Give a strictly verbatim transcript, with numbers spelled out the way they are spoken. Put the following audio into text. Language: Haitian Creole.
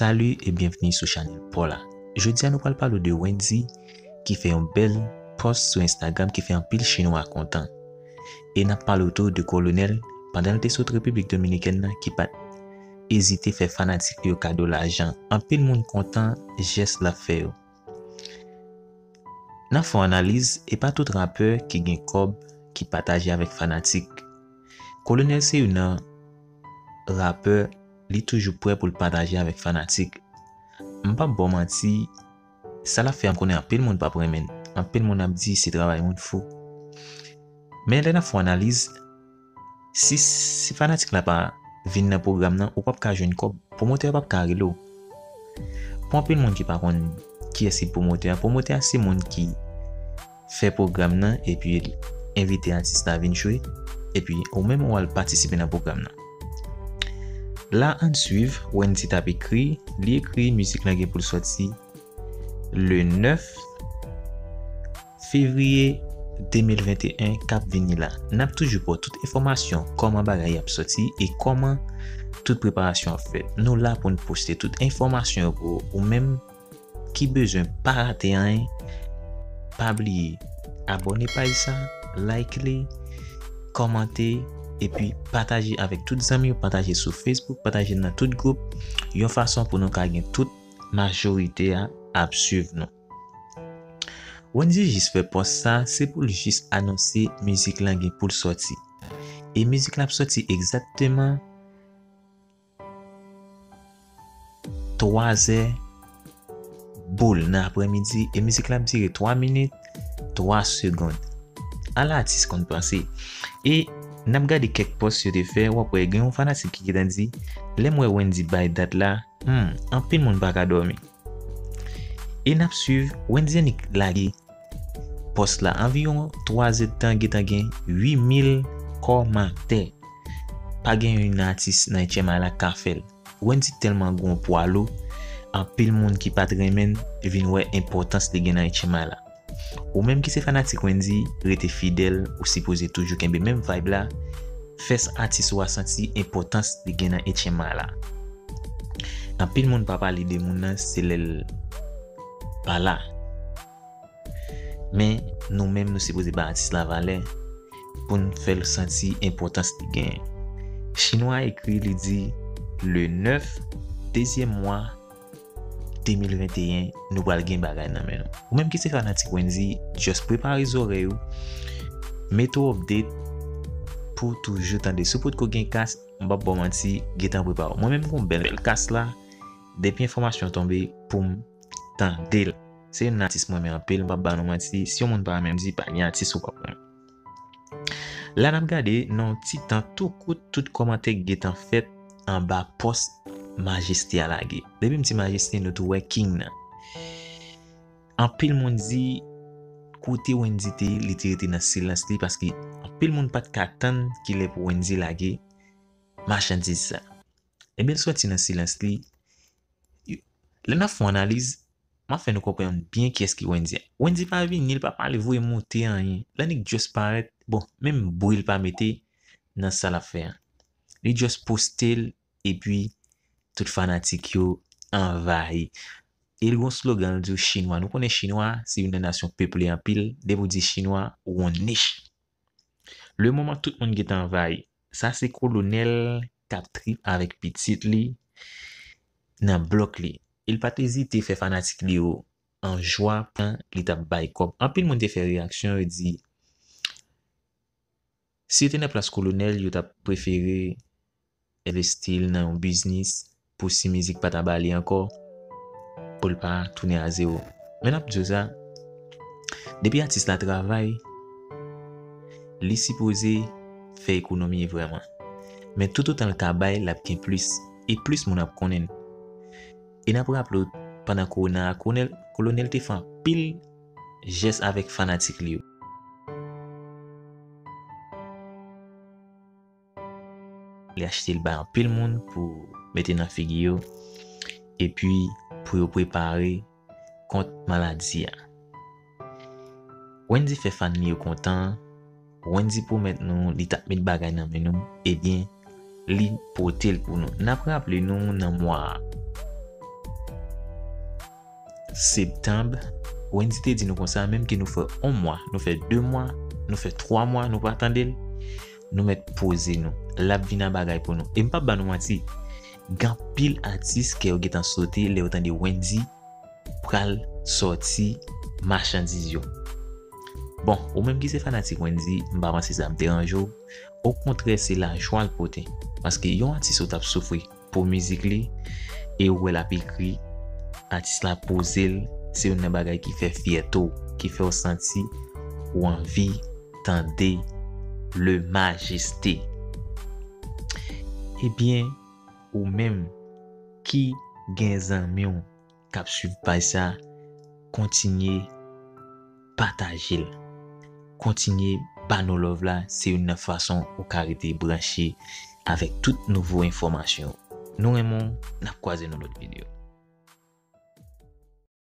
Salut e byenvni sou chanèl pa w la. Jodi a nou pral pale w de Wendyy ki fè yon bèl pòs sou Instagram ki fè anpil chinwa kontan. E n ap pale w tou de Kolonèl pandan l te sot Repiblik Dominikèn nan ki pa t ezite fè fanatik li yo kado lajan. Anpil moun kontan jès l ap fè yo. Nan fon analiz, e pa tout rapè ki gen kòb ki pataje avèk fanatik. Kolonèl se youn nan rapè li toujou prè pou l pataje avèk fanatik. M p ap ba w manti, sa l ap fè a m konnen anpil moun p ap renmen l. Anpil moun ap di se travay moun fou. Men lè n ap fè yon analiz, si, si fanatik la pa vin nan pwogram nan, ou p ap ka jwenn kòb. Pwomotè a p ap ka rele w. Pou anpil moun ki pa konn kiyès ki pwomotè a, pwomotè a se moun ki fè pwogram nan epi l envite atis la vin jwe, epi ou menm ou al patisipe nan pwogram nan. La ann swiv, Wendyy t ap ekri, li ekri mizik lan gen pou l sòti le nèf fevriye de mil venteyen k ap vini la. N ap toujou ba w tout enfòmasyon kòman bagay ap sòti e kòman tout preparasyon ap fèt. Nou la pou n poste tout enfòmasyon yo pou ou menm ki bezwen pa rate anyen. Pa bliye abòne paj sa, like li, kòmante, epi pataje avèk tout zanmi w, pataje sou Facebook, pataje nan tout gwoup, yon fason pou nou ka gen tout majorite a ap swiv nou. Wendyy jis fè pòs sa, se pou l jis anonse mizik lan gen pou l sòti. E mizik la ap sòti egzakteman twa zè boul nan aprèmidi, e mizik la ap dire twa minit twa segonn. Ala atis konn panse. E n ap gade kèk pòs yo te fè, w ap wè gen yon fanatik ki gentan di, lè m wè Wendyy bay dat la, hmm, anpil moun pa ka dòmi. E n ap swiv, Wendyy annik lage pòs la. Anviwon twa zèdtan gentan gen uit mil kòmantè. Pa gen yon atis nan H M I la k ka fè l. Wendyy tèlman gon pwa lou, anpil moun ki pa t renmen l vin wè enpòtans li gen nan H M I la. Ou menm ki se fanatik Wendyy, rete fidèl, ou sipoze toujou kenbe menm vibe la, fè s-, atis ou a santi enpòtans li gen nan H M I la. Anpil moun pa pale de moun nan, se lè l pa la. Men, nou menm, nou sipoze bay atis la valè pou n fè l santi enpòtans li genyen. Chinwa a ekri, li di, le nèf, dezyèm mwa de mil venteyen, nou pral gen bagay nan men nou. Ou menm ki se fanatik Wendyy, just prepare zòrèy ou, mete w update pou w toujou tande. Si w potko gen kas, m p ap ba w manti, gentan prepare w. Mwen menm, m gon bèl, bèl kas la, depi enfòmasyon tonbe, pou m tande l. Se youn nan atis mwen renmen anpil, m p ap ba nou manti. Si yon moun pa renmen Wendyy, pa gen atis ou p ap renmen. La n ap gade nan yon ti tan tou kout tout kòmantè ki gentan fèt anba pòs Majeste a lage. Depi m di Majeste, nou tou wè King nan. Anpil moun di kote Wendyy te ye, li te rete nan silans li paske anpil moun pa t ka tann kilè pou Wendyy lage machandiz sa. Ebyen, l sòti nan silans li. Lè n ap fè yon analiz, m ap fè nou konprann byen kiyès ki Wendyy a. Wendyy pa vini, li pa pale, voye monte anyen. L annik just parèt, bon, menm bri l pa mete nan sa l ap fè a. Li just poste l, epi tout fanatik yo anvayi. E l gon slogan, l di w chinwa. Nou konnen chinwa, se youn nan nasyon peple anpil. Depi w di chinwa, ou yon nich. Le moman tout moun gentan anvayi. Sa se Kolonèl k ap trip avèk pitit li nan blòk li. E l pa t ezite fè fanatik li yo an jwa pandan li t ap bay kòb. Anpil moun te fè reyaksyon, yo di, si yo te nan plas Kolonèl, yo t ap prefere envesti l nan yon biznis pou si mizik pa ta ba li ankò, pou l pa tounen a zewo. Men n ap di w sa, depi atis la travay, li sipoze fè ekonomi vrèman. Men toutotan l ka bay, l ap gen plis. E plis moun ap konnen l. E n ap raple w, pandan kowona a, Kolonèl, Kolonèl te fè anpil jès avèk fanatik li yo. Li achte l bay anpil moun pou mete nan figi yo, epi pou yo prepare kont maladi a. Wendyy fè fan li yo kontan, Wendyy pwomèt nou li t ap met bagay nan men nou, ebyen, li pote l pou nou. N ap raple nou nan mwa septanm, Wendy te di nou konsa, menm ke nou fè yon mwa, nou fè de mwa, nou fè twa mwa, nou pa tande l, nou mèt poze nou. L ap vin a bagay pou nou. E m p ap ba nou manti, gen anpil atis kè yo gentan sote lè yo tande Wendy pral sòti machandiz yo. Bon, ou menm ki se fanatik Wendy, m pa panse sa ap deranje w. Okontrè, se lajwa l pote. Paske yon atis ou t ap soufri pou mizik li, e ou wè l ap ekri, atis la poze l, se youn nan bagay ki fè fyète w, ki fè w santi ou anvi tande le majeste. Ebyen, ou menm ki gen zanmi w k ap swiv paj sa, kontinye pataje l. Kontinye ba nou love la, se youn nan fason ou ka rete branche avèk tout nouvo enfòmasyon. Nou renmen w, n ap kwaze nan lòt videyo.